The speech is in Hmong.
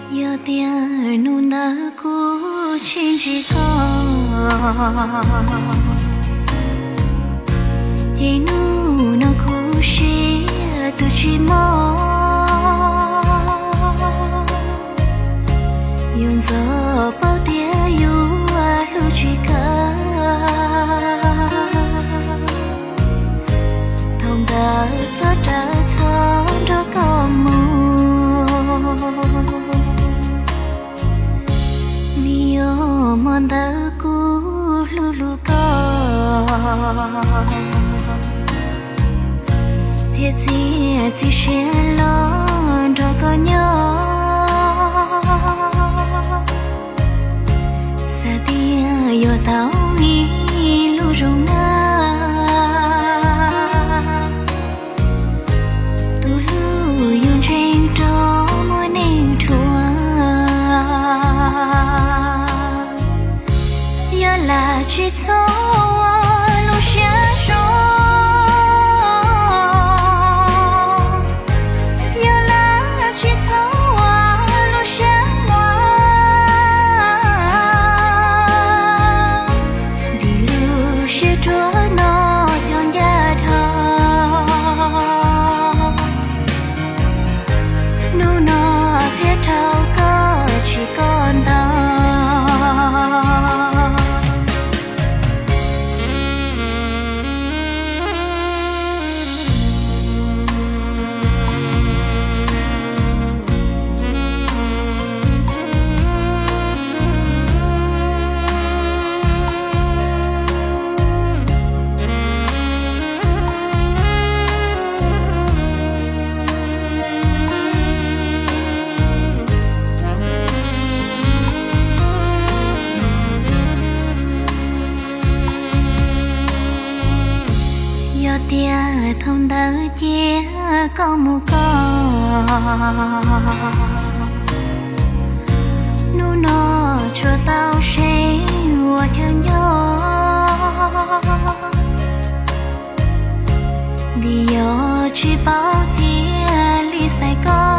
Yog tias hnub ntawd kuv tsis ntsib koj, ces hnub no kuv siab twb tsis mob. Yuav ntxov paub tias yuav hlub tsis kawg. Thaum ntawd txhob rawv txhob nrog koj mus, vim yog hmo ntawd kuv hlub hlub koj, thiaj txiav txim siab los nrog koj nyob. Xav tias yuav tau ib lub zoo na, tus hlub yuav ntseeg rau muaj neeg rhuav. Yog lam tsis txhob ua lub siab zoo, yog lam tsis txhob ua lub siab muag, ntim lub siab ruam no cov ncaj dhau. Hnub no thiaj raug koj tsis koj ntau. Yog tias thaum ntawd cia koj mus koj, hnub no tsuas tau seb ua chaw nco. Vim yog tsis paub thiaj li xaiv koj,